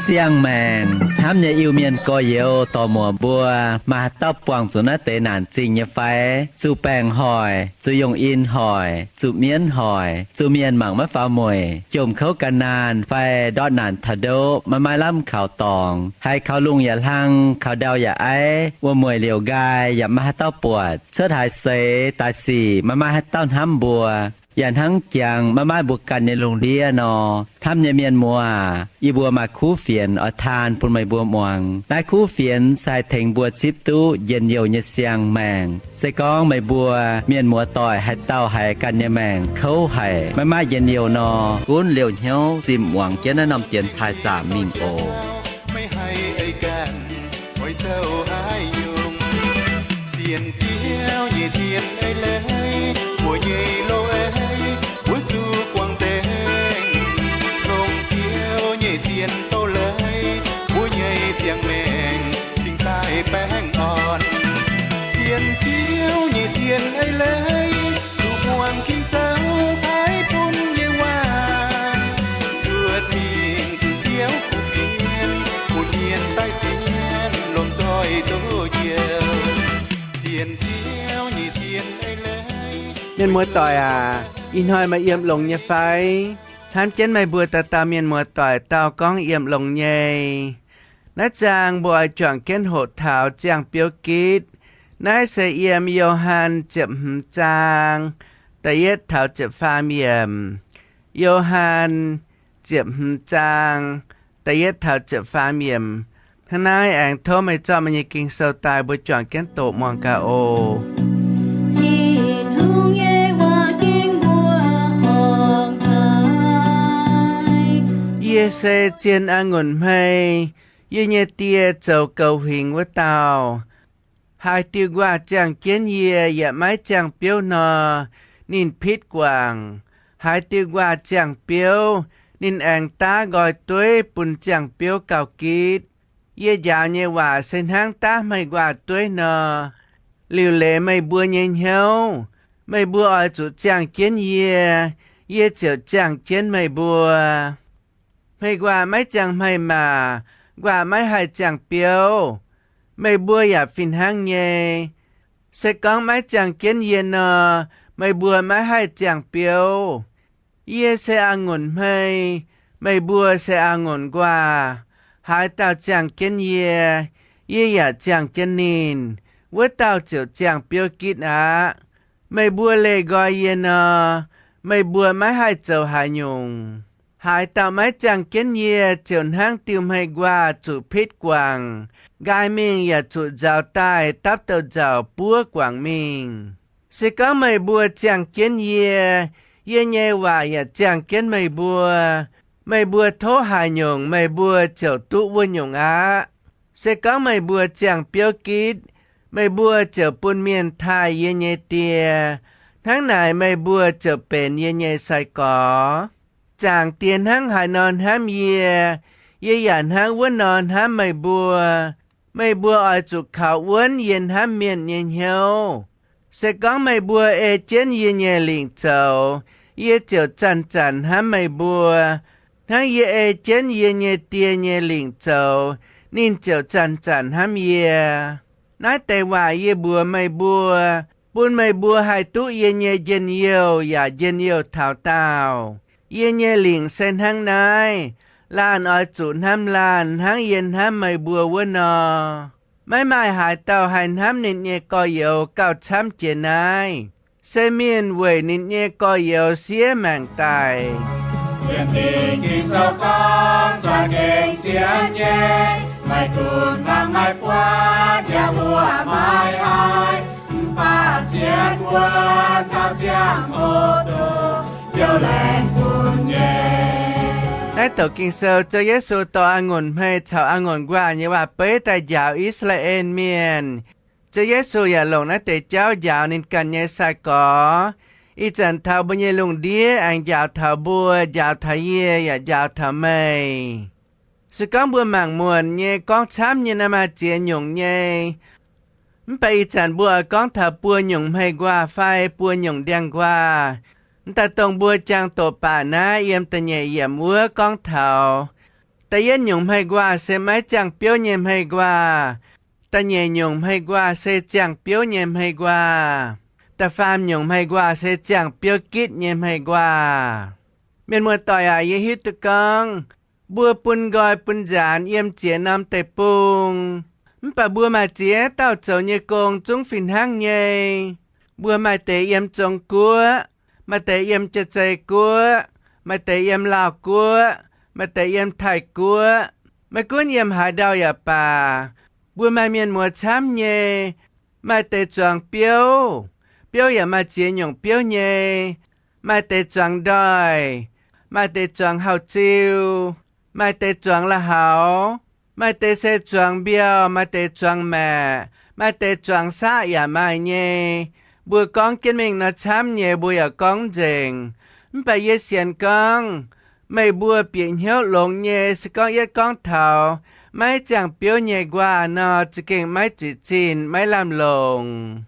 Siang-maengc hnamv nyei Iu-Mienh gorx-youz dorc-muoc mbuo, maaih haaix dauh buangh zuqc naaiv deix naanc zingh nyei fai? Zuqc baengc hoic, zuqc yongh in hoic, zuqc mienv hoic, zuqc mienh mangc maiv faaux mueic, jomc kouv gan naanh fai ndortv naanc taux ndoqv, maiv maaih lamh kaux dorngx, haiz kaux lungh yaac hlang, kaux ndau yaac aiv, wuom-mueic liouc nqaai yaac maiv maaih haaix dauh buatc, cuotv haaix seix daaih sic maiv maaih haaix dauh hnamv mbuo, yaac hnangv jangx maiv maaih mbuo ganh nyei lungh ndiev nor. Hnamv nyei mienh muoz aac, yie mbuo maaih kuv fienx oix taan bun meih mbuo muangx. Naaiv kuv fienx se haih tengx mbuo zipv duqv njien-youh nyei siang-maengc. Se gorngv meih mbuo mienh muoz-doic haaix dauh haiz ganh nyei maengc kouv haic, maiv maaih njien-youh nor, gunv liouh hnyouv zimh muangx jienv naaiv norm dienx taaih zaamc mingh oc. Meih haih eix ganh oix zoux haaix nyungc? Sienx Ziouv nyei zien eix leiz, mbuo nyei loz-eix wuov zuqc guangc nzengc. Longc Ziouv nyei zien bouv leiz, mbuo nyei ziangh maengc cingx daaih baengh orn. Sienx Ziouv nyei zien eix leiz, zuqc muangx Ging-Sou paaiv bun nyei waac, zuotc mingh zuqc Ziouv kuv fienx, bun mienh daaih sienx lomh nzoih doz njoux. Sienx Ziouv nyei zien eix leiz. Mienh muoz-doic aac, ih hnoi meih yiem longx nyei fai? Hnamv jienv meih mbuo dauh dauh mienh muoz-doic dauh gorngv yiem longx nyei. Naaiv zaang mbuo oix juangc jienv hoqc taux ziangh biouv gitv. Naaiv se yiem Yo^han ziepc hmz zaang da'yietv taux ziepc faam yiemc. Yo^han ziepc hmz zaang da'yietv taux ziepc faam yiemc. Hnangv naaiv aengx tov meih zorqv meih nyei Ging-Sou daaih, mbuo juangc jienv doqc muangx gaax oc. Tin-Hungh nyei waac gengh mbuo horngc haic. Yie se zien a'ngunc hmei. Yie nyei Die zoux goux huingx wuov dauh. Haaix diuh nquaah ziangh jienv yie yaac maiv ziangh biouv nor, ninh pitv guangc. Haaix diuh nquaah ziangh biouv, ninh aengx daav nqoi dueiv bun ziangh biouv gauh gitv. Yie njaaux nyei waac se hnangv daav hmei nquaah dueiv nor. Liuc leiz meih mbuo nyei hnyouv, meih mbuo oix zuqc ziangh jienv yie, yie ziouc ziangh jienv meih mbuo. Hmei nquaah maiv ziangh hmei maac, nquaah maiv haih ziangh biouv. Meih mbuo yaac fih hnangv nyei. Se gorngv maiv ziangh jienv yie nor, meih mbuo maiv haih ziangh biouv. Yie se a'ngunc hmei, meih mbuo se a'ngunc nquaah. Haaix dauh ziangh jienv yie, yie yaac ziangh jienv ninh, wuov dauh ziouc ziangh biouv gitv aqv. Meih mbuo leih nqoi yie nor, meih mbuo maiv haih zoux haaix nyungc. Haaix dauh maiv ziangh jienv yie ziouc hnangv diuh hmei nquaah zuqc pitv guangc, nqaai mingh yaac zuqc nzauz daaih dapv douz-nzauc buov guangc mingh. Se gorngv meih mbuo ziangh jienv yie, yie nyei waac yaac ziangh jienv meih mbuo, meih mbuo tov haaix nyungc meih mbuo ziouc duqv wuov nyungc aqv. Se gorngv meih mbuo ziangh biouv gitv, meih mbuo ziouc bun mienh taaih yie nyei Die. Hnangv naaic meih mbuo ziouc benx yie nyei sai-gorx. Zaangc Die hnangv haaix nor hnamv yie, yie yaac hnangv wuov nor hnamv meih mbuo. Meih mbuo oix zuqc kaux wuonv yie hnamv mienh nyei hnyouv. Se gorngv meih mbuo ei jienv yie nyei lingc zoux, yie ziouc zanc-zanc hnamv meih mbuo, hnangv yie ei jienv yie nyei Die nyei lingc zoux, ninh ziouc zanc-zanc hnamv yie. Naaiv deix waac yie mbuox meih mbuo, bun meih mbuo haih duqv yie nyei njien-youh yaac njien-youh taux daauh. Yie nyei lingc se hnangv naaiv. Laanh oix zuqc hnamv laanh hnangv yie hnamv meih mbuo wuov nor. Maiv maaih haaix dauh haih hnamv ninh nyei gorx-youz gauh camv jiex naaiv. Se mienh weic ninh nyei gorx-youz siev maengc daic. Sienx Ging-Sou gorngv, zuangx gengh sienx nyei, maiv gunv mangc maiv buatc yaac mbuo maiv haih, mv baac sienx wuonv taux ziangh hoc dongh Ziouv laengz bun nyei. Naaiv douc Ging-Sou Ziouv Yesu dorh a'ngunc hmei caux a'ngunc nquaah nyei waac-beiv daaih njaaux I^saa^laa^en Mienh. Ziouv Yesu yaac longc naaiv deix jauv njaaux ninh ganh nyei sai-gorx. Ih zanc taux mbuo nyei lungh ndiev aengx njaaux taux mbuo, njaaux taux yie, yaac njaaux taux meih. Se gorngv mbuo mangc muonc nyei gorngv camv nyei naaiv maaih ziex nyungc nyei. Mv baac ih zanc mbuo oix gorngv taux buo nyungc hmei nquaah fai buo nyungc ndiangx-nquaah. M'daaih dongh mbuo jangx doqc baac naaiv yiem da'nyeic yiemc wuov gorngv taux da'yietv nyungc hmei nquaah se maiv ziangh biouv nyei hmei nquaah. Da'nyeic nyungc hmei nquaah se ziangh biouv nyei hmei nquaah. Da'faam nyungc hmei nquaah se ziangh biouv gitv nyei hmei nquaah. Mienh muoz-doic aac, yie hiuv duqv gorngv mbuo bun nqoi bun nzaanx yiem ziex norm deic-bung, mv baac mbuo maaih ziex dauh zoux nyei gong zungv fih hnangv nyei. Mbuo maaih deix yiem Zong-Guoqv, maaih deix yiem Jaa-Zei-Guoqv, maaih deix yiem Laauh-Guoqv, maaih deix yiem Taiv-Guoqv. Maiv gunv yiem haaix ndau yaac baac, mbuo maaih mienh muoz camv nyei. Maaih deix zuangx biouv, biouv yaac maaih ziex nyungc biouv nyei. Maaih deix zuangx ndoih, maaih deix zuangx hauv-ziu, maaih deix zuangx la'haux, maaih deix se zuangx mbiauh, maaih deix zuangx maeqc, maaih deix zuangx saqv yaac maaih nyei. Mbuo gorngv jienv mingh nor camv nyei, mbuo yaac gorngv nzengc. Mv baac yie sienx gorngv meih mbuo bieqc hnyouv longx nyei. Se gorngv yietv gorngv taux maiv ziangh biouv nyei nquaah nor, za'gengh maiv ziqc zinh, maiv lamh longc.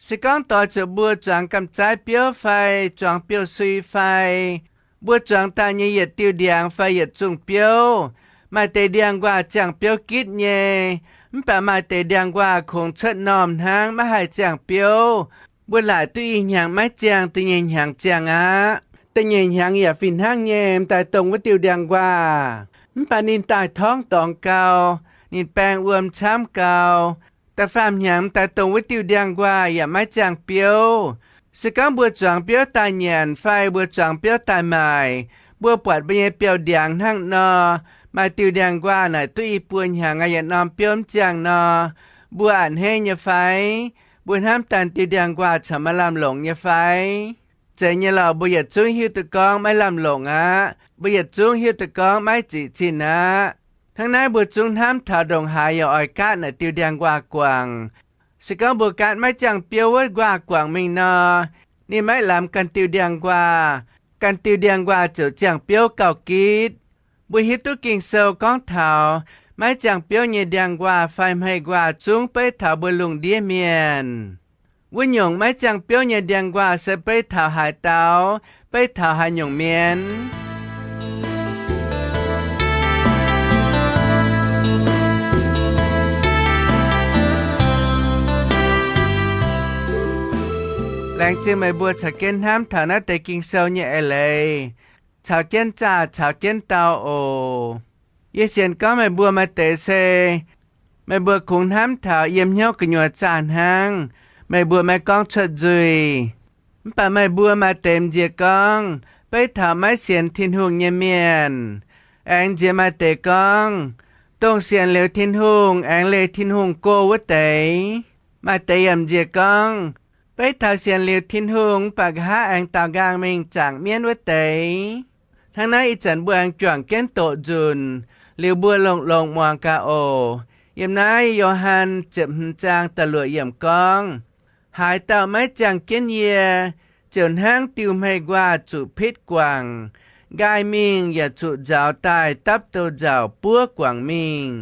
Se gorngv doix zuqc mbuo zuangx gamh zaaiv biouv fai zuangx biouv-sui fai, mbuo zuangx daaih nyei yietc diuh ndiangx fai yietc zungh biouv, maaih deix ndiangx-nquaah ziangh biouv gitv nyei, mv baac maaih deix ndiangx-nquaah kungx cuotv normh hnangv, maiv haih ziangh biouv. Mbuo laaic duqv i hnyangx maiv ziangh, da'nyeic hnyangx ziangh aqv. Da'nyeic hnyangx yaac fih hnangv nyei, m'daaih dongh wuov diuh ndiangx-nquaah, mv baac ninh daaih torngv dorngx gau, ninh baeng wuom camv gau. Da'faam hnyangx m'daaih dongh wuov diuh ndiangx-nquaah yaac maiv ziangh biouv. Se gorngv mbuo zuangx biouv daaih nyanc fai mbuo zuangx biouv daaih maaic, mbuo buatc mbuo nyei biauv-ndiangx hnangv nor, maaih diuh ndiangx-nquaah naaic duqv i buo hnyangx aqv, yietc norm biouv mv ziangh nor, mbuo a'hneiv nyei fai? Mbuo hnamv daaih diuh ndiangx-nquaah corc maaih lamh longc nyei fai? Zeiz nyei lorqc, mbuo yietc zungv hiuv duqv gorngv maiv lamh longc aqv. Mbuo yietc zungv hiuv duqv gorngv maiv ziqc zinh aqv. Hnangv naaiv mbuo zungv hnamv taux ndongc haaix yaac oix gaatv naaic diuh ndiangx-nquaah guangc. Se gorngv mbuo gaatv maiv ziangh biouv wuov nquaah guangc mingh nor, ninh maiv lamz ganh diuh ndiangx-nquaah. Ganh diuh ndiangx-nquaah ziouc ziangh biouv gauh gitv. Mbuo hiuv duqv Ging-Sou gorngv taux maiv ziangh biouv nyei ndiangx-nquaah fai hmei nquaah zungv beiv taux mbuo lungh ndiev mienh. Wuov nyungc maiv ziangh biouv nyei ndiangx-nquaah se beiv taux haaix dauh? Beiv taux haaix nyungc mienh? Laengz zingh meih mbuo caux jienv hnamv taux naaiv deix Ging-Sou nyei eix leiz, caux jienv zaah caux jienv dau oc. Yie sienx gorngv meih mbuo maaih deix se meih mbuo kungx hnamv taux yiem hnyouv gu'nyuoz zaah hnangv, meih mbuo maiv gorngv cuotv nzuih. Mv baac meih mbuo maaih deix m'nziex gorngv, beiv taux maiv sienx Tin-Hungh nyei mienh. Aengx nziex maaih deix gorngv, dongh sienx liuz Tin-Hungh aengx leih Tin-Hungh go wuov deix. Maaih deix yaac m'nziex gorngv, beiv taux sienx liuz Tin-Hungh mv baac nqa'haav aengx daaux nqaang mingh zaangc mienv wuov deix. Hnangv naaiv ih zanc mbuo aengx juangc jienv doqc nzunc, liuz mbuo longx-longx muangx gaax oc. Yiem naaiv Yo^han ziepc hmz zaang da'luoqc yiemc gorngv, haaix dauh maiv ziangh jienv yie, ziouc hnangv diuh hmei-nquaah zuqc pitv guangc, nqaai mingh yaac zuqc nzaaux daaih dapv douz-nzauc buov guangc mingh.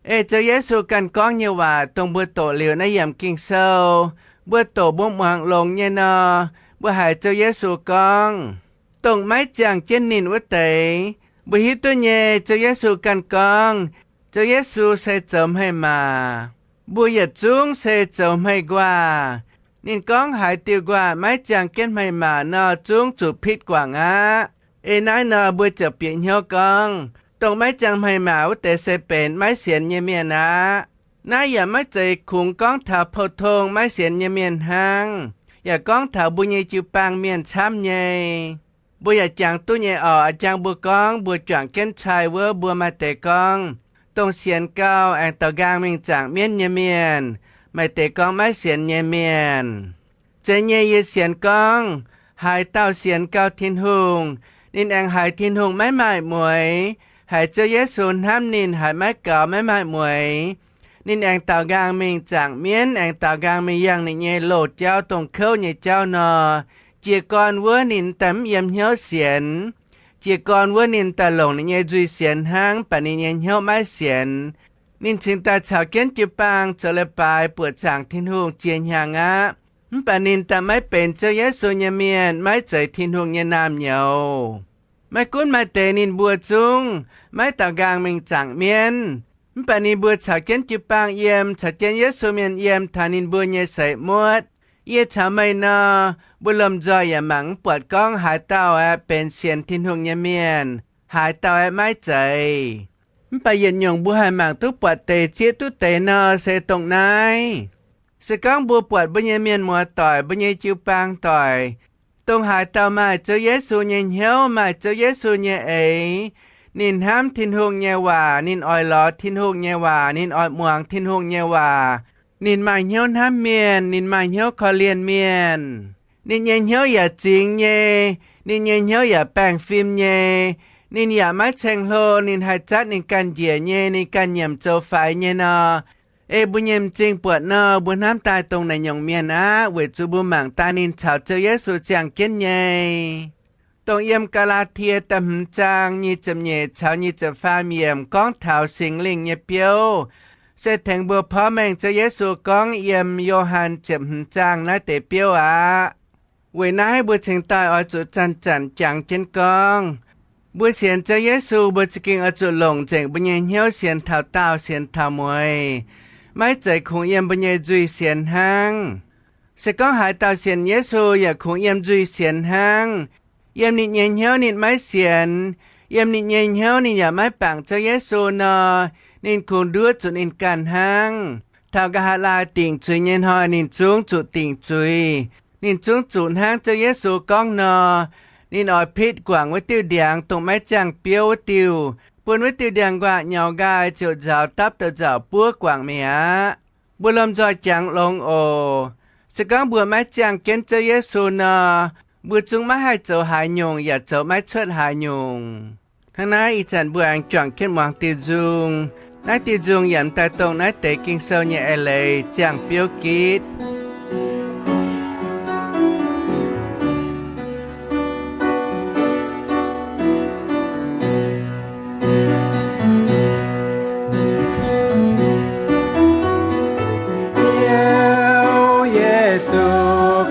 Ei Ziouv Yesu ganh gorngv nyei waac dongh mbuo doqc liuz naaiv yiemc Ging-Sou, mbuo doqc mbuo muangx longx nyei nor, mbuo haiz Ziouv Yesu gorngv, dongh maiv ziangh jienv ninh wuov deix. Mbuo hiuv duqv nyei, Ziouv Yesu ganh gorngv, Ziouv Yesu se zoux hmei-maac. Mbuo yietc zungv se zoux hmei-nquaah. Ninh gorngv haaix diuh nquaah maiv ziangh jienv hmei-maac nor, zungv zuqc pitv guangc aqv. Ei naaiv nor mbuo ziouc bieqc hnyouv gorngv, dongh maiv ziangh hmei-maac wuov deix se benx maiv sienx nyei mienh aqv. Naaiv yaac maiv zeiz kungx gorngv taux pou-tong maiv sienx nyei mienh hnangv, yaac gorngv taux mbuo nyei jiu-baang mienh camv nyei. Mbuo yaac jangx duqv nyei orqc. A'jang mbuo gorngv mbuo juangc jienv cai wuov, mbuo maaih deix gorngv, dongh sienx gau aengx daaux nqaang mingh zaangc mienv nyei mienh. Maaih deix gorngv maiv sienx nyei mienh. Zeiz nyei, yie sienx gorngv, haaix dauh sienx gau Tin-Hungh, ninh aengx haiz Tin-Hungh maiv maaih mueix, haiz Ziouv Yesu hnamv ninh haiz maiv gaux maiv maaih mueix, ninh aengx daaux nqaang mingh zaangc mienv, aengx daaux nqaang mingh yangh ninh nyei loz-jauv, dongh kouv nyei jauv nor, jiez gorn wuov ninh daaih mv yiem hnyouv sienx. Jiez gorn wuov ninh daaih longc ninh nyei nzuih sienx hnangv, mv baac ninh nyei hnyouv maiv sienx. Ninh cingx daaih caux jienv jiu-baang zoux leiz-baaix buoqc zaangc Tin-Hungh ziex hnyangx aqv. Mv baac ninh daaih maiv benx Ziouv Yesu nyei mienh, maiv zeiz Tin-Hungh nyei naamh nyouz. Maiv gunv maaih deix ninh mbuo zungv maiv daaux nqaang mingh zaangc mienv, mv baac ninh mbuo caux jienv jiu-baang yiem, caux jienv Yesu mienh yiem taux ninh mbuo nyei seix muotv. Yie caux meih nor, mbuo lomh nzoih yaac mangc mv buatc gorngv haaix dauh aeqv, benx sienx Tin-Hungh nyei mienh, haaix dauh aeqv, maiv zeiz. Mv baac yietc nyungc mbuo haih mangc duqv buatc deix zieqv duqv deix nor, se dongh naaiv. Se gorngv mbuo buatc mbuo nyei mienh muoz-doic, mbuo nyei jiu-baang doic, dongh haaix dauh maaih Ziouv Yesu nyei hnyouv, maaih Ziouv Yesu nyei eix, ninh hnamv Tin-Hungh nyei waac, ninh oix lorz Tin-Hungh nyei waac, ninh oix muangx Tin-Hungh nyei waac, ninh maaih hnyouv hnamv mienh, ninh maaih hnyouv korv-lienh mienh, ninh nyei hnyouv yaac zingx nyei, ninh nyei hnyouv yaac baengh fim nyei, ninh yaac maiv ceng-hlo, ninh haih zatv ninh ganh njiec nyei, ninh ganh nyiemc zoux faix nyei nor, ei mbuo nyei m'zing buatc nor, mbuo hnamv daaih dongh naaiv nyungc mienh aqv, weic zuqc mbuo mangc daaih ninh caux Ziouv Yesu ziangh jienv nyei. Dongh yiem Gaa^laa^tie da'hmz zaang nyic ziepc nyeic caux nyic ziepc faam yiemc gorngv taux Singx Lingh nyei biouv, se tengx mbuo porv mengh Ziouv Yesu gorngv yiem Yo^han ziepc hmz zaang naaiv deix biouv aqv. Weic naaiv mbuo cingx daaih oix zuqc zanc-zanc jangx jienv gorngv. Mbuo sienx Ziouv Yesu, mbuo za'gengh oix zuqc longc nzengc mbuo nyei hnyouv sienx taux daauh, sienx taux mueiz, maiv zeiz kungx yiem mbuo nyei nzuih sienx hnangv. Se gorngv haaix dauh sienx Yesu yaac kungx yiem nzuih sienx hnangv. Yiem ninh nyei hnyouv ninh maiv sienx, yiem ninh nyei hnyouv ninh yaac maiv bangc Ziouv Yesu nor, ninh kungx nduov zuqc ninh ganh hnangv. Taux nqa'haav laai dingc zuiz nyei hnoi ninh zungv zuqc dingc zuiz. Ninh zungv zuqc hnangv Ziouv Yesu gorngv nor, ninh oix pitv guangc wuov diuh ndiangx dongh maiv ziangh biouv wuov diuh, bun wuov diuh ndiangx-nquaah nyaux nqaai ziouc nzaaux dapv douh nzauc buov guangc mi'aqv. Mbuo lomh nzoih jangx longx oc. Se gorngv mbuo maiv ziangh jienv Ziouv Yesu nor, mbuo zungv maiv haih zoux haaix nyungc yaac zoux maiv cuotv haaix nyungc. Hnangv naaiv ih zanc mbuo aengx juangc jienv muangx diuh nzung. Naaiv diuh nzung yaac m'daaih dongh naaiv deix Ging-Sou nyei eix leiz ziangh biouv gitv. Ziouv Yesu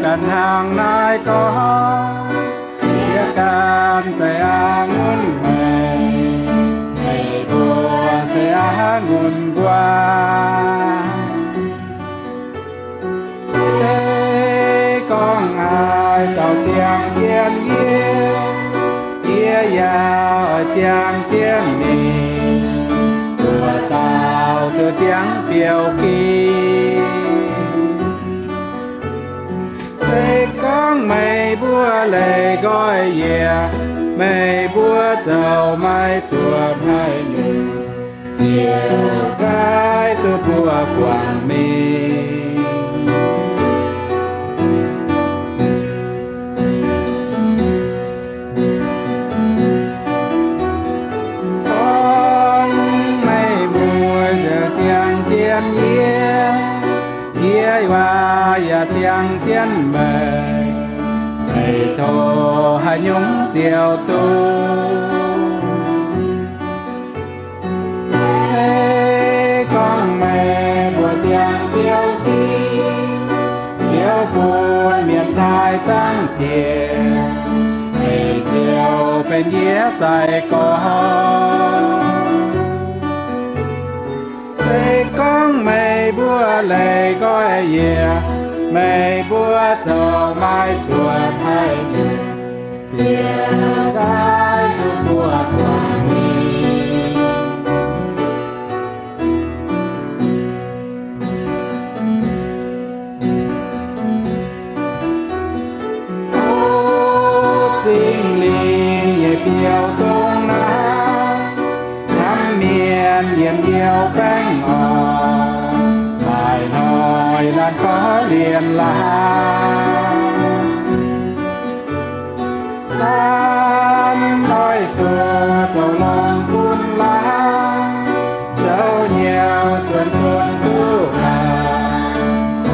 ganh hnangv naaiv gorngv, Yie ganh se a'ngunc meih, meih mbuo se a'ngunc nquaah. Se gorngv haaix dauh ziangh jienv yie, yie yaac oix ziangh jienv ninh. Nduov dauh ziouc ziangh biouv gitv. Se gorngv meih mbuo leih nqoi yie, meih mbuo zoux maiv zuoqc haaix nyungc, ziouc gaaiv zuqc mbuo guangc mingh. Gorngv meih mbuo yaac ziangh jienv yie, yie yaac ziangh jienv meih, meih tov haaix nyungc ziouc duqv. Se gorngv meih mbuo ziangh biouv gitv, ziouc bun mienh taaih zangv diex, meih ziouc benx yie sai-gorx. Se gorngv meih mbuo leih nqoi yie, meih mbuo zoux maiv zuoqc haaix nyungc, ziouc gaaiv zuqc mbuo guangc mingh. O Singx Lingh nyei biouv dongh naaiv, hnamv mienh yietc liuz baengh orn, maaih hnoi laanh korv-lienh laanh. Laanh oix zuqc zoux longx bun laanh, zoux hnyouv cuotv bun duqv laanh,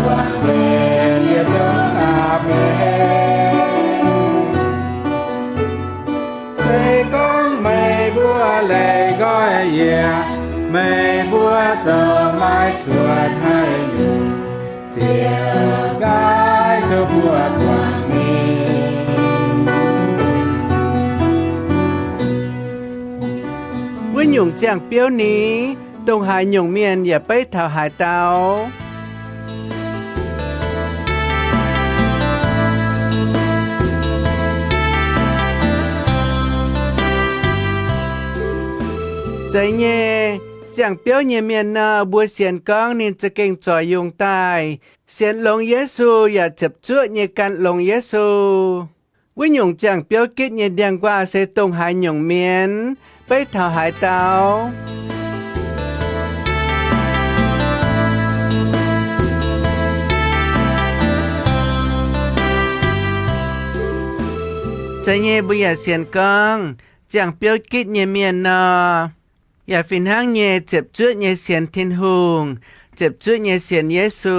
buatc nzengc yietc zungv a'beiv. Se Meih mbuo zoux maiv cuotv haaix nyungc, ziouc nqaai zoux mbuo buangh ninh. Wuov nyungc ziangh biouv ni, dongh haaix nyungc mienh yaac beiv taux haaix dauh. Zeiz nyei, ziangh biouv nyei mienh nor, mbuo sienx gorngv ninh za'gengh zorc yungz daaih, sienx longx Yesu yaac ziepc zuoqv nyei gan longx Yesu. Wuov nyungc ziangh biouv gitv nyei ndiangx-nquaah se dongh haaix nyungc mienh, beiv taux haaix dauh. Zeiz nyei, mbuo yaac sienx gorngv ziangh biouv gitv nyei mienh nor, yaac fih hnangv nyei ziepc zuoqv nyei sienx Tin-Hungh, ziepc zuoqv nyei sienx Yesu,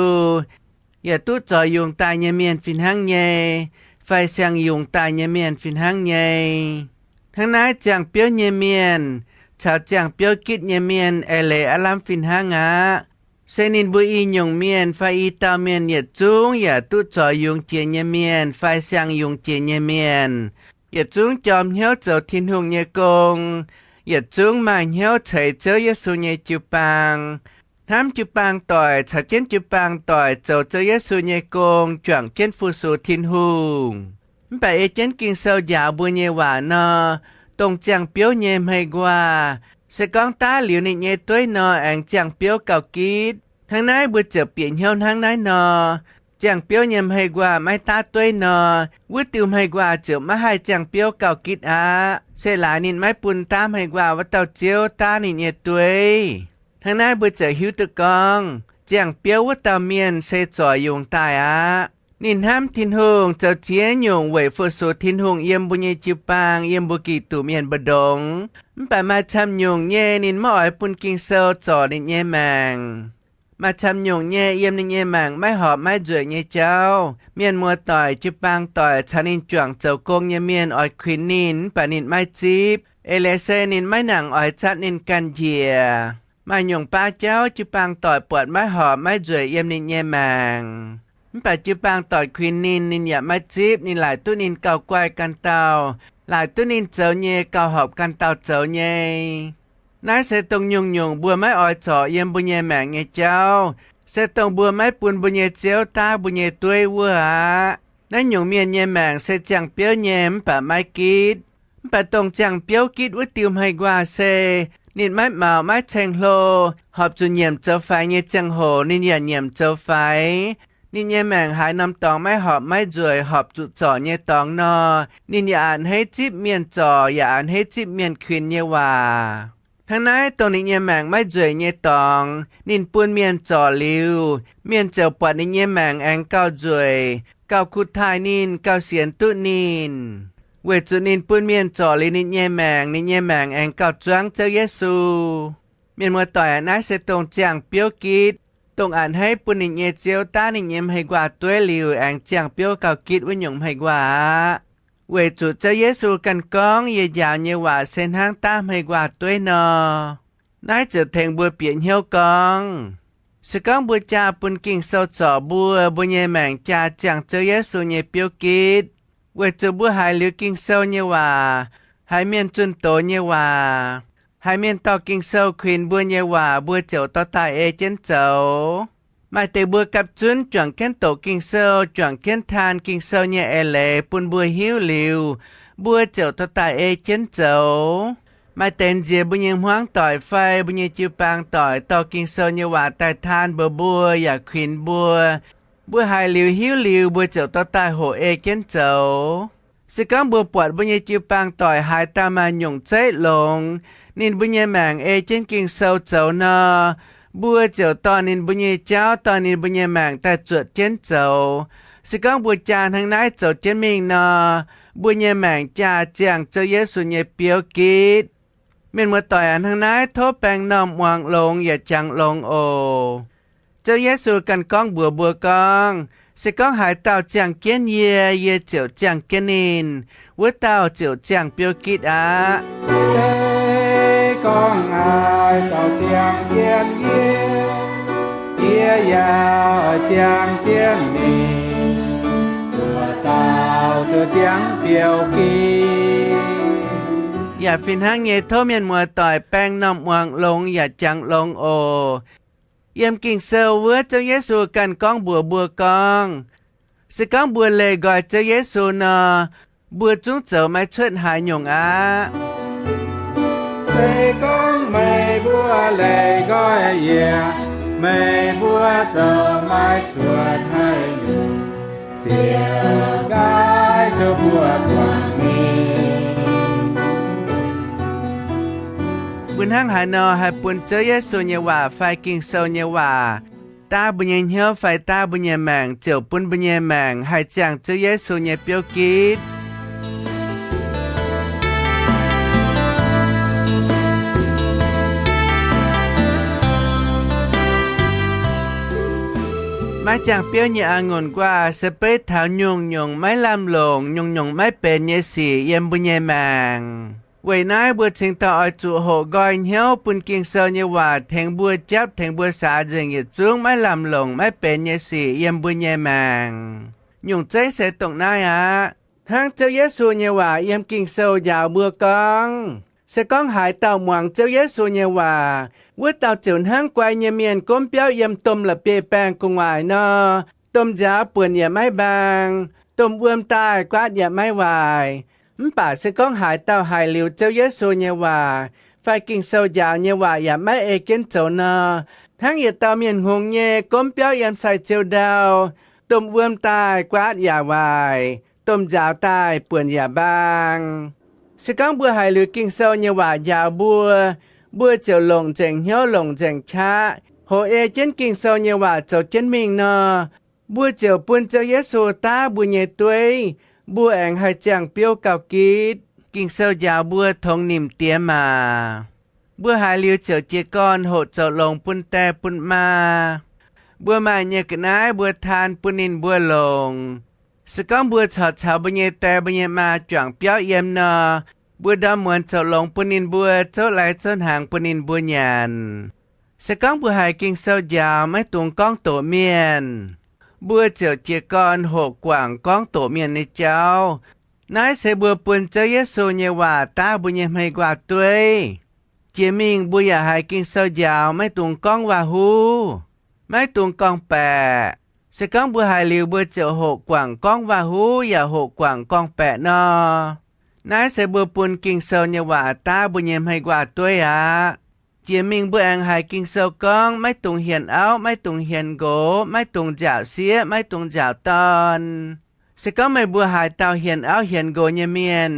yaac duqv zorc yungz daaih nyei mienh fih hnangv nyei, fai siang-yungz daaih nyei mienh fih hnangv nyei. Hnangv naaiv ziangh biouv nyei mienh caux ziangh biouv gitv nyei mienh eix leiz aav lamh fih hnangv aqv. Se ninh mbuo i nyungc mienh fai i dauh mienh yietc zungv yaac duqv zorc yungz jiex nyei mienh fai siang-yungz jiex nyei mienh, yietc zungv jorm hnyouv zoux Tin-Hungh nyei gong, yietc zungv maaih hnyouv ceix Ziouv Yesu nyei jiu-baang, hnamv jiu-baang doic, caux jienv jiu-baang doic zoux Ziouv Yesu nyei gong, juangc jienv fu-sux Tin-Hungh. Mv baac ei jienv Ging-Sou njaaux mbuo nyei waac nor, dongh ziangh biouv nyei hmei-nquaah, se gorngv daav liuz ninh nyei dueiv nor, aengx ziangh biouv gauh gitv. Hnangv naaiv mbuo ziouc bieqc hnyouv hnangv naaiv nor, ziangh biouv nyei hmei-nquaah maiv daav dueiv nor, wuov diuh hmei-nquaah ziouc maiv haih ziangh biouv gauh gitv aqv. Se laaix ninh maiv bun daav hmei-nquaah wuov dauh ziouv daav ninh nyei dueiv. Hnangv naaiv mbuo ziouc hiuv duqv gorngv ziangh biouv wuov dauh mienh se zorc yungz daaih aqv. Ninh hnamv Tin-Hungh, zoux ziex nyungc weic fu-sux Tin-Hungh yiem mbuo nyei jiu-baang, yiem mbuo Giduc mienh mbu'ndongx. Mv baac maaih camv nyungc nyei ninh maiv oix bun Ging-Sou zorc ninh nyei maengc. Maaih camv nyungc nyei yiem ninh nyei maengc maiv horpc maiv nzueic nyei jauv. Mienh muoz-doic, jiu-baang doic caux ninh juangc zoux gong nyei mienh oix kuinx ninh, mv baac ninh maiv zipv. Eix leiz se ninh maiv nangc oix zatv ninh ganh njiec. Maaih nyungc baav jauv jiu-baang doic buatc maiv horpc maiv nzueic yiem ninh nyei maengc. Mv baac jiu-baang doic kuinx ninh, ninh yaac maiv zipv. Ninh laaic duqv ninh gauh guaih ganh dauh, laaic duqv ninh zoux nyei gauh horpc ganh dauh zoux nyei. Naaiv se dongh nyungc-nyungc mbuo maiv oix zorc yiem mbuo nyei maengc nyei jauv, se dongh mbuo maiv bun mbuo nyei Ziouv daav mbuo nyei dueiv wuov aqv. Naaiv nyungc mienh nyei maengc se ziangh biouv nyei mv baac maiv gitv. Mv baac dongh ziangh biouv gitv wuov diuh hmei-nquaah se, ninh maiv maux maiv ceng-hlo, horpc zuqc nyiemc zoux faix nyei ziangh hoc ninh yaac nyiemc zoux faix. Ninh nyei maengc haaix norm dorngx maiv horpc maiv nzueic, horpc zuqc zorc nyei dorngx nor, ninh yaac a'hneiv zipv mienh zorc, yaac a'hneiv zipv mienh kuinx nyei waac. Hnangv naaiv, dongh ninh nyei maengc maiv nzueic nyei dorngx, ninh bun mienh zorc liuz, mienh ziouc buatc ninh nyei maengc aengx gauh nzueic, gauh kuh taaih ninh, gauh sienx duqv ninh, weic zuqc ninh bun mienh zorc liuz ninh nyei maengc, ninh nyei maengc aengx gauh zuangv Ziouv Yesu. Mienh muoz-doic, naaiv se dongh ziangh biouv gitv, dongh a'hneiv bun ninh nyei Ziouv daav ninh nyei hmei-nquaah dueiv liuz aengx ziangh biouv gauh gitv wuov nyungc hmei-nquaah aqv. Weic zuqc Ziouv Yesu ganh gorngv, Yie njaaux nyei waac se hnangv daav hmei-nquaah dueiv nor. Naaiv ziouc tengx mbuo bieqc hnyouv gorngv, se gorngv mbuo jaa bun Ging-Sou zorc mbuo, mbuo nyei maengc jaa ziangh Ziouv Yesu nyei biouv gitv, weic zuqc mbuo haiz liuz Ging-Sou nyei waac, haiz mienh zunh doz nyei waac, haiz mienh dorh Ging-Sou kuinx mbuo nyei waac, mbuo ziouc dorh daaih ei jienv zoux. Maaih deix mbuo gapv zunv juangc jienv doqc Ging-Sou, juangc jienv taan Ging-Sou nyei eix leiz bun mbuo hiuv liuz, mbuo ziouc dorh daaih ei jienv zoux. Maaih deix nziex mbuo nyei hmuangv doic fai mbuo nyei jiu-baang doic dorh Ging-Sou nyei waac daaih taan mbuox mbuo yaac kuinx mbuo. Mbuo haiz liuz hiuv liuz, mbuo ziouc dorh daaih hoqc ei jienv zoux. Se gorngv mbuo buatc mbuo nyei jiu-baang doic haaix dauh maaih nyungc zeiv longx, ninh mbuo nyei maengc ei jienv Ging-Sou zoux nor, mbuo ziouc dorh ninh mbuo nyei jauv, dorh ninh mbuo nyei maengc daaih zuotc jienv zoux. Se gorngv mbuo jaa hnangv naaiv zoux jienv mingh nor, mbuo nyei maengc jaa ziangh Ziouv Yesu nyei biouv gitv. Mienh muoz-doic aac, hnangv naaiv tov baeng normh muangx longx yaac jangx longx oc. Ziouv Yesu ganh gorngv mbuox mbuo gorngv, se gorngv haaix dauh ziangh jienv yie, yie ziouc ziangh jienv ninh, wuov dauh ziouc ziangh biouv gitv aqv. Gorngv haaix dauh ziangh jienv yie, yie yaac ziangh jienv ninh. Mbuo dauh ziouc ziangh biouv gitv. Yaac fih hnangv nyei, tov mienh muoz-doic baeng m'normh muangx longx yaac jangx longx oc. Yiem Ging-Sou wuov, Ziouv Yesu ganh gorngv mbuox mbuo gorngv, se gorngv mbuo leih nqoi Ziouv Yesu nor, mbuo zungv zoux maiv cuotv haaix nyungc aqv. Se gorngv meih mbuo leih nqoi yie, meih mbuo zoux maiv cuotv haaix nyungc, ziouc nqaai zuqc mbuo guangc mingh. Mbuo hnangv haaix nor haih bun Ziouv Yesu nyei waac fai Ging-Sou nyei waac daav mbuo nyei hnyouv fai daav mbuo nyei maengc, ziouc bun mbuo nyei maengc haih ziangh Ziouv Yesu nyei biouv gitv. Maiv ziangh biouv nyei a'ngunc nquaah se beiv taux nyungc-nyungc maiv lamh longc, nyungc-nyungc maiv benx nyei sic yiem mbuo nyei maengc. Weic naaiv mbuo cingx daaih oix zuqc hoqc nqoi hnyouv bun Ging-Sou nyei waac tengx mbuo japv, tengx mbuo saax nzengc yietc zungv maiv lamh longc maiv benx nyei sic yiem mbuo nyei maengc. Nyungc zeiv se dongh naaiv aqv. Hnangv Ziouv Yesu nyei waac yiem Ging-Sou njaaux mbuo gorngv, se gorngv haaix dauh muangx Ziouv Yesu nyei waac, wuov dauh ziouc hnangv guai nyei mienh gomv biauv yiem domh la'bieiv-baengh gu'nguaaic nor, domh nziaaux buonc yaac maiv mbaang, domh wuom daaih guaatv yaac maiv waaic. Mv baac se gorngv haaix dauh haiz liuz Ziouv Yesu nyei waac fai Ging-Sou njaaux nyei waac yaac maiv ei jienv zoux nor, hnangv yietc dauh mienh hngongx nyei gomv biauv yiem sai-ziou ndau, domh wuom daaih guaatv yaac waaic, domh nziaaux daaih buonc yaac mbaang. Se gorngv mbuo haiz liuz Ging-Sou nyei waac njaaux mbuo, mbuo ziouc longc nzengc hnyouv longc nzengc qaqv, hoqc ei jienv Ging-Sou nyei waac zoux jienv mingh nor, mbuo ziouc bun Ziouv Yesu daav mbuo nyei dueiv, mbuo aengx haih ziangh biouv gauh gitv. Ging-Sou njaaux mbuo tongx nimc diex maac. Mbuo haiz liuz ziouc jiez gorn hoqc zoux longx bun die bun maa. Mbuo maaih nyei ga'naaiv mbuo taan bun ninh mbuo longc. Se gorngv mbuo corc caux mbuo nyei die mbuo nyei maa juangc biauv yiem nor, mbuo ndorm muonz zoux longx bun ninh mbuo zouv lai zouv hnaangx bun ninh mbuo nyanc. Se gorngv mbuo haiz Ging-Sou njaaux maiv dungx gorngv doqc mienh, mbuo ziouc jiez gorn hoqc guangc gorngv doqc mienh nyei jauv. Naaiv se mbuo bun Ziouv Yesu nyei waac daav mbuo nyei hmei nquaah dueiv. Jiex mingh mbuo yaac haiz Ging-Sou njaaux maiv dungx gorngv waac-huv, maiv dungx gorngv-baeqc. Se gorngv mbuo haiz liuz mbuo ziouc hoqc guangc gorngv waac-huv yaac hoqc guangc gorngv-baeqc nor, naaiv se mbuo bun Ging-Sou nyei waac daav mbuo nyei hmei nquaah dueiv aqv. Jiex mingh mbuo aengx haiz Ging-Sou gorngv maiv dungx hienx auv, maiv dungx hienx nqox, maiv dungx nziaauc sieqv, maiv dungx nziaauc dorn. Se gorngv meih mbuo haaix dauh hienx auv hienx nqox nyei mienh,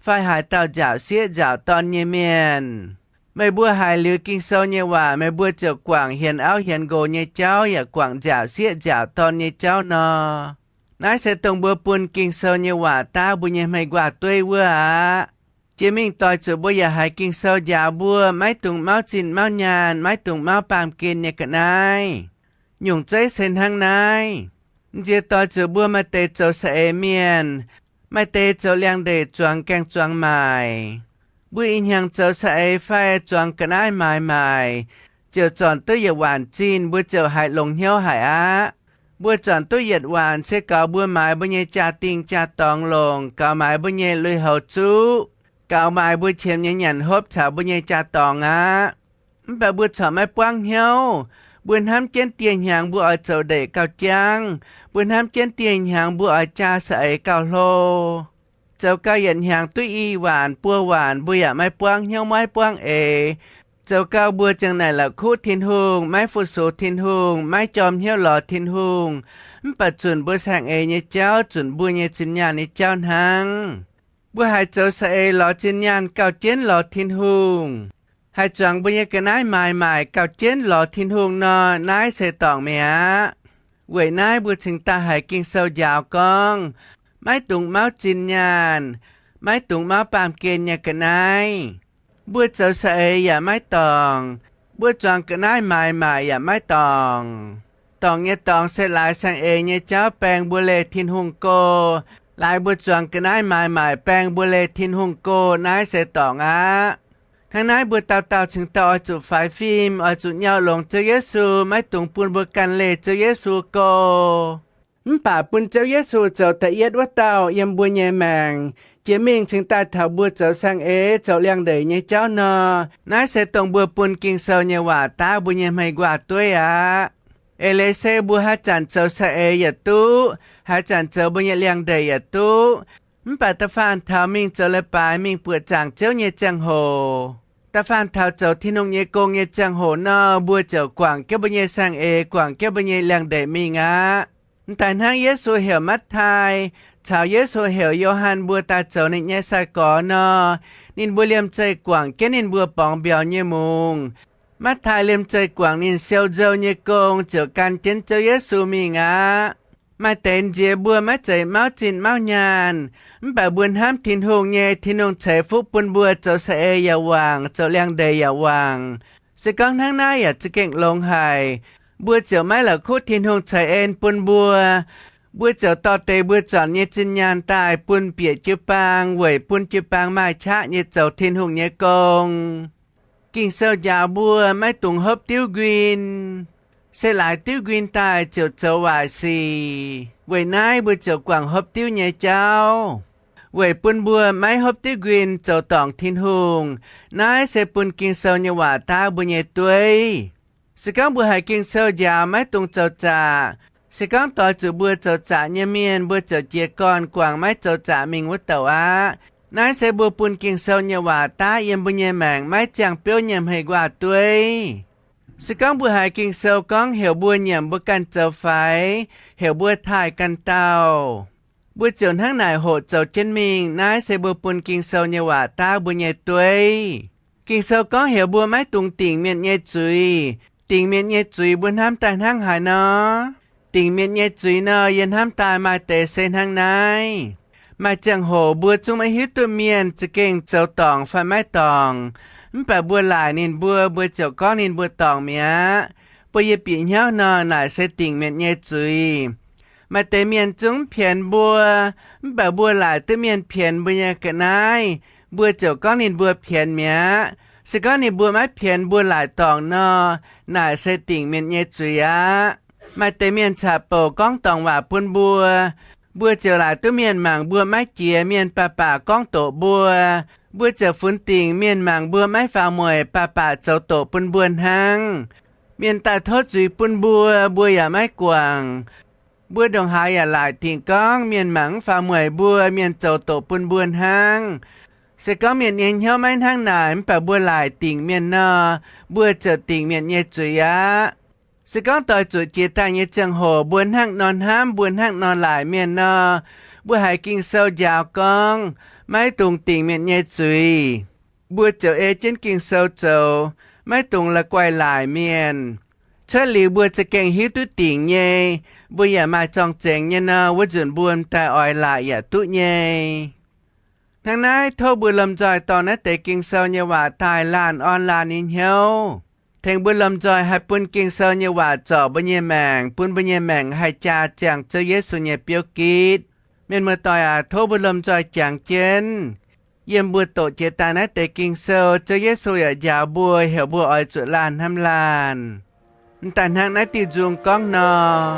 fai haaix dauh nziaauc sieqv nziaauc dorn nyei mienh, meih mbuo haiz liuz Ging-Sou nyei waac meih mbuo ziouc guangc hienx auv hienx nqox nyei jauv yaac guangc nziaauc sieqv nziaauc dorn nyei jauv nor, naaiv se dongh mbuo bun Ging-Sou nyei waac daav mbuo nyei hmei nquaah dueiv wuov aqv. Jiex mingh doix zuqc mbuo yaac haiz Ging-Sou njaaux mbuo maiv dungx mauv zinh mauv nyaanh, maiv dungx mauv baamh gen nyei ga'naaiv. Nyungc zeiv se hnangv naaiv. M'nziex doix zuqc mbuo maaih deix zoux saeng-eix mienh, maaih deix zoux liangx-ndeic zuangx gaeng-zuangx maaic. Mbuo ih hnyangx zoux saeng-eix fai zuangx ga'naaiv maaiz maaic, ziouc zornc duqv yietc waanc zinh, mbuo ziouc haiz longx hnyouv haic aqv. Mbuo zornc duqv yietc waanc se gaux mbuo maaiz mbuo nyei jaa-dingh jaa-dorngx longc, gaux maaiz mbuo nyei lui-houx zuqv, gaux maaiz mbuo qiemx nyei nyanc hopv caux mbuo nyei jaa-dorngx aqv. Mv baac mbuo corc maiv buangv hnyouv. Mbuo hnamv jienv dieh hnyangx mbuo oix zoux ndeic gauh jangv. Mbuo hnamv jienv dieh hnyangx mbuo oix jaa saeng-eix gauh hlo. Zoux gau yietc hnyangx duqv i waanc buo waanc mbuo yaac maiv buangv hnyouv maiv buangv eix. Zoux gau mbuo ziang naaic la'kuqv Tin-Hungh, maiv fu-sux Tin-Hungh, maiv jorm hnyouv lorz Tin-Hungh. Mv baac zunc mbuo saeng-eix nyei jauv, zunc mbuo nyei zinh nyaanh nyei jauv hnangv. Mbuo haiz zoux saeng-eix lorz zinh nyaanh gauh jienv lorz Tin-Hungh, haiz zuangx mbuo nyei ga'naaiv maaiz maaic gauh jienv lorz Tin-Hungh nor, naaiv se dorngc mi'aqv. Weic naaiv mbuo cingx daaih haiz Ging-Sou njaaux gorngv, maiv dungx mauv zinh nyaanh, maiv dungx mauv baamh gen nyei ga'naaiv. Mbuo zoux saeng-eix yaac maiv dorngc. Mbuo zuangx ga'naaiv maaiz maaic yaac maiv dorngc. Dorngc nyei dorngx se laaix saeng-eix nyei jauv baeng mbuo leih Tin-Hungh go, laaix mbuo zuangx ga'naaiv maaiz maaic baeng mbuo leih Tin-Hungh go, naaiv se dorngc aqv. Hnangv naaiv mbuo dauh dauh cingx daaih oix zuqc faix fim, oix zuqc nyau longx Ziouv Yesu, maiv dungx bun mbuo ganh leih Ziouv Yesu go. Mv baac bun Ziouv Yesu zoux da'yietv wuov dauh yiem mbuo nyei maengc, jiex mingh cingx daaih taux mbuo zoux saeng-eix zoux liangx-ndeic nyei jauv nor. Naaiv se dongh mbuo bun Ging-Sou nyei waac daav mbuo nyei hmei nquaah dueiv aqv. Eix leiz se mbuo haaix zanc zoux saeng-eix yaac duqv, haaix zanc zoux mbuo nyei liangx-ndeic yaac duqv, mv baac da'faanh taux mingh zoux leiz-baaix mingh buoqc zaangc Ziouv nyei ziangh hoc, da'faanh taux zoux Tin-Hungh nyei gong nyei ziangh hoc nor, mbuo ziouc guangc jienv mbuo nyei saeng-eix, guangc jienv mbuo nyei liangx-ndeic mingh aqv. M'daaih hnangv Yesu heuc Matv^taai, caux Yesu heuc Yo^han mbuo daaih zoux ninh nyei sai-gorx nor, ninh mbuo liemh zeih guangc jienv ninh mbuo borngz mbiauz nyei mungz. Matv^taai liemh zeih guangc ninh siou nzou nyei gong ziouc gan jienv Ziouv Yesu mingh aqv. Maaih deix nziex mbuo maiv zeiz mauv zinh mauv nyaanh, mv baac mbuo hnamv Tin-Hungh nyei, Tin-Hungh ceix fuqv bun mbuo zoux saeng-eix yaac wangc, zoux liangx-ndeic yaac wangc. Se gorngv hnangv naaiv yaac za'gengh longx haic. Mbuo ziouc maiv la'kuqv Tin-Hungh ceix en bun mbuo. Mbuo ziouc dorh deix mbuo zuangx nyei zinh nyaanh daaih bun bieqc jiu-baang weic bun jiu-baang maaih qaqv nyei zoux Tin-Hungh nyei gong. Ging-Sou njaaux mbuo maiv dungx hopv diuv nquin. Se laaix diuv nquin daaih ziouc zoux waaic sic. Weic naaiv mbuo ziouc guangc hopv diuv nyei jauv, weic bun mbuo maiv hopv diuv nquin zoux dorngc Tin-Hungh. Naaiv se bun Ging-Sou nyei waac daav mbuo nyei dueiv. Se gorngv mbuo haiz Ging-Sou njaaux maiv dungx zoux zaqc, se gorngv doix zuqc mbuo zoux zaqc nyei mienh, mbuo ziouc jiez gorn guangc maiv zoux zaqc mingh wuov douc aqv. Naaiv se mbuo bun Ging-Sou nyei waac daav yiem mbuo nyei maengc maiv ziangh biouv nyei hmei nquaah dueiv. Se gorngv mbuo haiz Ging-Sou gorngv heuc mbuo nyiemc mbuo ganh zoux faix, heuc mbuo taaih ganh dauh, mbuo ziouc hnangv naaic hoqc zoux jienv mingh. Naaiv se mbuo bun Ging-Sou nyei waac daav mbuo nyei dueiv. Ging-Sou gorngv heuc mbuo maiv dungx dingc mienh nyei zuiz. Dingc mienh nyei zuiz mbuo hnamv daaih hnangv haaix nor? Dingc mienh nyei zuiz nor, yie hnamv daaih maaih deix se hnangv naaiv. Maaih ziangh hoc mbuo zungv maiv hiuv duqv mienh za'gengh zoux dorngc fai maiv dorngc, mv baac mbuo laaic ninh mbuo, mbuo ziouc gorngv ninh mbuo dorngc mi'aqv. Bun yie bieqc hnyouv nor, naaic se dingc mienh nyei zuiz. Maaih deix mienh zungv mv pienx mbuo, mv baac mbuo laaic duqv mienh pienx mbuo nyei ga'naaiv, mbuo ziouc gorngv ninh mbuo pienx mi'aqv. Se gorngv ninh mbuo maiv pienx mbuo laaic dorngc nor, naaic se dingc mienh nyei zuiz aqv. Maaih deix mienh caqv-bouc gorngv dorngc waac bun mbuo, mbuo ziouc laaic duqv mienh mangc mbuo maiv jiex, mienh baac baac gorngv doqc mbuo. Mbuo ziouc funx dingc mienh mangc mbuo maiv faaux mueic, baac baac zoux doqc bun mbuo hnangv. Mienh daaih tov zuiz bun mbuo, mbuo yaac maiv guangc. Mbuo ndongc haaix yaac laaic dingc gorngv mienh mangc mv faaux mueic mbuo, mienh zoux doqc bun mbuo hnangv. Se gorngv mienh nyei hnyouv maiv hnangv naaic, mv baac mbuo laaic dingc mienh nor, mbuo ziouc dingc mienh nyei zuiz aqv. Se gorngv doix zuqc jiex daaih nyei ziangh hoc mbuo hnangv nor hnamv, mbuo hnangv nor laaic mienh nor, mbuo haiz Ging-Sou njaaux gorngv maiv dungx dingc mienh nyei zuiz, mbuo ziouc ei jienv Ging-Sou zoux, maiv dungx la'guaih laaic mienh. Cuotv liuz mbuo za'gengh hiuv duqv dingc nyei, mbuo yaac maaih zorng-zengx nyei nor, wuov nzunc mbuo m'daaih oix laaic yaac duqv nyei. Hnangv naaiv tov mbuo lomh nzoih dorh naaiv deix Ging-Sou nyei waac daaih laanh orn laanh nyei hnyouv, tengx mbuo lomh nzoih haih bun Ging-Sou nyei waac zorc mbuo nyei maengc, bun mbuo nyei maengc haih jaa ziangh Ziouv Yesu nyei biouv gitv. Mienh muoz-doic aac, tov mbuo lomh nzoih jangx jienv. Yiem mbuo doqc jiex daaih naaiv deix Ging-Sou, Ziouv Yesu yaac njaaux mbuo, heuc mbuo oix zuqc laanh hnamv laanh. M'daaih hnangv naaiv diuh nzung gorngv nor.